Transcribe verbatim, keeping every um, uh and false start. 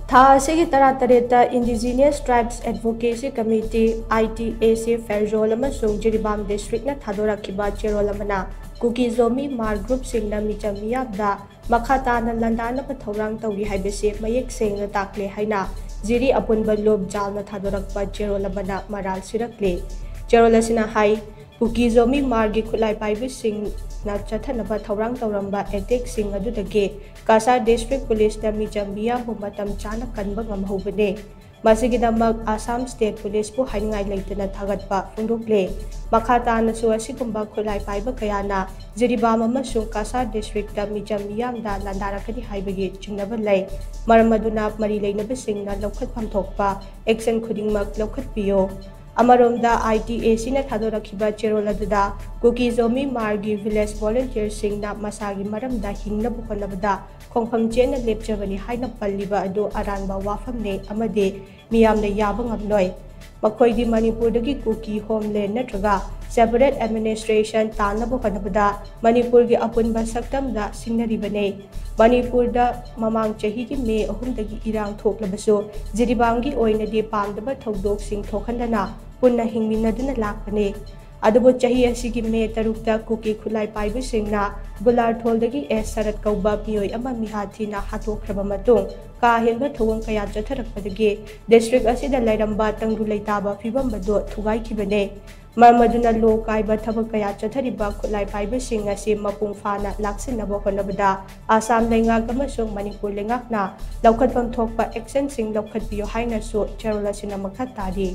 ꯊꯥ ꯑꯁꯤꯒꯤ ꯇꯔꯥꯇꯔꯦꯠꯇ Indigenous Tribes Advocacy Committee, I T A C, Pherzawl ꯑꯃꯁꯨꯡ ꯖꯤꯔꯤꯕꯥꯝ ꯗꯤꯁꯇ꯭ꯔꯤꯛꯅ ꯊꯥꯗꯣꯔꯛꯈꯤꯕ ꯆꯦꯔꯣꯜ ꯑꯃꯅ ꯀꯨꯀꯤ ꯖꯣꯃꯤ ꯃꯥꯔ ꯒ꯭ꯔꯨꯞꯁꯤꯡꯅ ꯃꯤꯆꯝ ꯃꯤꯌꯥꯝꯗ ꯃꯈꯥ ꯇꯥꯅ ꯂꯥꯟꯗꯥꯅꯕ ꯊꯧꯔꯥꯡ ꯇꯧꯔꯤ ꯍꯥꯏꯕꯁꯤ ꯃꯌꯦꯛ ꯁꯦꯡꯅ ꯇꯥꯛꯂꯦ ꯍꯥꯏꯅ ꯖꯤꯔꯤ ꯑꯄꯨꯟꯕ ꯂꯣꯞ ꯖꯥꯜꯅ ꯊꯥꯗꯣꯔꯛꯄ ꯆꯦꯔꯣꯜ ꯑꯃꯅ ꯃꯔꯥꯜ ꯁꯤꯔꯛꯂꯤ꯫ ꯆꯦꯔꯣꯜ ꯑꯁꯤꯅ ꯍꯥꯏ, ꯀꯨꯀꯤ ꯖꯣꯃꯤ ꯃꯥꯔꯒꯤ ꯈꯨꯠꯂꯥꯏ ꯄꯥꯏꯕꯁꯤꯡꯅ ꯆꯠꯊꯅꯕ ꯊꯧꯔꯥꯡ ꯇꯧꯔꯝꯕ ꯑꯦꯇꯦꯛꯁꯤꯡ ꯑꯗꯨꯗꯒꯤ ꯀꯥꯁꯥꯔ ꯗꯤꯁꯇ꯭ꯔꯤꯛ ꯄꯨꯂꯤꯁꯅ ꯃꯤꯆꯝ ꯃꯤꯌꯥꯝꯕꯨ ꯃꯇꯝ ꯆꯥꯅ ꯀꯟꯕ ꯉꯝꯍꯧꯕꯅꯤ꯫ ꯃꯁꯤꯒꯤꯗꯃꯛ ꯑꯁꯥꯝ ꯁ꯭ꯇꯦꯠ ꯄꯨꯂꯤꯁꯄꯨ ꯍꯥꯏꯅꯤꯡꯉꯥꯏ ꯂꯩꯇꯅ ꯊꯥꯒꯠꯄ ꯐꯣꯡꯗꯣꯛꯂꯦ꯫ ꯃꯈꯥ ꯇꯥꯅꯁꯨ ꯑꯁꯤꯒꯨꯝꯕ ꯈꯨꯠꯂꯥꯏ ꯄꯥꯏꯕ ꯀꯌꯥꯅ ꯖꯤꯔꯤꯕꯥꯝ ꯑꯃꯁꯨꯡ ꯀꯥꯁꯥꯔ ꯗꯤꯁꯇ꯭ꯔꯤꯛꯇ ꯃꯤꯆꯝ ꯃꯤꯌꯥꯝꯗ ꯂꯥꯟꯗꯥꯔꯛꯀꯅꯤ ꯍꯥꯏꯕꯒꯤ ꯆꯤꯡꯅꯕ ꯂꯩ꯫ ꯃꯔꯝ ꯑꯗꯨꯅ ꯃꯔꯤ ꯂꯩꯅꯕꯁꯤꯡꯅ ꯂꯧꯈꯠꯐꯝ ꯊꯣꯛꯄ ꯑꯦꯛꯁꯟ ꯈꯨꯗꯤꯡꯃꯛ ꯂꯧꯈꯠꯄꯤꯌꯨ꯫ ꯑꯃꯔꯣꯝꯗ, I T A Cꯅ ꯊꯥꯗꯣꯔꯛꯈꯤꯕ ꯆꯦꯔꯣꯜ ꯑꯗꯨꯗ ꯀꯨꯀꯤ ꯖꯣꯃꯤ ꯃꯥꯔꯒꯤ ꯚꯤꯂꯦꯖ ꯚꯣꯂꯨꯟꯇꯤꯌꯔꯁꯤꯡꯅ ꯃꯁꯥꯒꯤ ꯃꯔꯝꯗ ꯍꯤꯡꯅꯕ ꯍꯣꯠꯅꯕꯗ ꯈꯣꯡꯐꯝ ꯆꯦꯠꯅ ꯂꯦꯞꯆꯕꯅꯤ ꯍꯥꯏꯅ ꯄꯜꯂꯤꯕ ꯑꯗꯨ ꯑꯔꯥꯟꯕ ꯋꯥꯐꯝꯅꯤ ꯑꯃꯗꯤ ꯃꯤꯌꯥꯝꯅ ꯌꯥꯕ ꯉꯝꯂꯣꯏ꯫ ꯃꯈꯣꯏꯗꯤ ꯃꯅꯤꯄꯨꯔꯗꯒꯤ ꯀꯨꯀꯤ ꯍꯣꯝꯂꯦꯟ ꯅꯠꯇ꯭ꯔꯒ ꯁꯦꯄꯔꯦꯠ ꯑꯦꯗꯃꯤꯅꯤꯁꯇ꯭ꯔꯦꯁꯟ ꯇꯥꯟꯅꯕ ꯍꯣꯠꯅꯕꯗ ꯃꯅꯤꯄꯨꯔꯒꯤ ꯑꯄꯨꯟꯕ ꯁꯛꯇꯝꯗ ꯁꯤꯡꯅꯔꯤꯕꯅꯤ꯫ ꯃꯅꯤꯄꯨꯔꯗ ꯃꯃꯥꯡ ꯆꯍꯤꯒꯤ ꯃꯦ ꯑꯍꯨꯝꯗꯒꯤ ꯏꯔꯥꯡ ꯊꯣꯛꯂꯕꯁꯨ ꯖꯤꯔꯤꯕꯥꯝꯒꯤ ꯑꯣꯏꯅꯗꯤ ꯄꯥꯝꯗꯕ ꯊꯧꯗꯣꯛꯁꯤꯡ ꯊꯣꯛꯍꯟꯗꯅ ꯄꯨꯟꯅ ꯍꯤꯡꯃꯤꯟꯅꯗꯨꯅ ꯂꯥꯛꯄꯅꯤ꯫ ꯑꯗꯨꯕꯨ ꯆꯍꯤ ꯑꯁꯤꯒꯤ ꯃꯦ ꯇꯔꯨꯛꯇ ꯀꯨꯀꯤ ꯈꯨꯠꯂꯥꯏ ꯄꯥꯏꯕꯁꯤꯡꯅ ꯒꯨꯂꯥꯔꯊꯣꯜꯗꯒꯤ ꯑꯦꯁ ꯁꯔꯠ ꯀꯧꯕ ꯃꯤꯑꯣꯏ ꯑꯃ ꯃꯤꯍꯥꯠ ꯊꯤꯅ ꯍꯥꯠꯇꯣꯛꯈ꯭ꯔꯕ ꯃꯇꯨꯡ ꯀꯥ ꯍꯦꯟꯕ ꯊꯧꯑꯣꯡ ꯀꯌꯥ ꯆꯠꯊꯔꯛꯄꯗꯒꯤ ꯗꯤꯁꯇ꯭ꯔꯤꯛ ꯑꯁꯤꯗ ꯂꯩꯔꯝꯕ ꯇꯪꯗꯨ ꯂꯩꯇꯥꯕ ꯐꯤꯕꯝ ꯑꯗꯨ ꯊꯨꯒꯥꯏꯈꯤꯕꯅꯤ꯫ ꯃꯔꯝ ꯑꯗꯨꯅ ꯂꯣ ꯀꯥꯏꯕ ꯊꯕꯛ ꯀꯌꯥ ꯆꯠꯊꯔꯤꯕ ꯈꯨꯠꯂꯥꯏ ꯄꯥꯏꯕꯁꯤꯡ ꯑꯁꯤ ꯃꯄꯨꯡ ꯐꯥꯅ ꯂꯥꯛꯁꯤꯟꯅꯕ ꯍꯣꯠꯅꯕꯗ ꯑꯁꯥꯝ ꯂꯩꯉꯥꯛ ꯑꯃꯁꯨꯡ ꯃꯅꯤꯄꯨꯔ ꯂꯩꯉꯥꯛꯅ ꯂꯧꯈꯠꯐꯝ ꯊꯣꯛꯄ ꯑꯦꯛꯁꯟꯁꯤꯡ ꯂꯧꯈꯠꯄꯤꯌꯨ ꯍꯥꯏꯅꯁꯨ ꯆꯦꯔꯣꯜ ꯑꯁꯤꯅ ꯃꯈꯥ ꯇꯥꯔꯤ꯫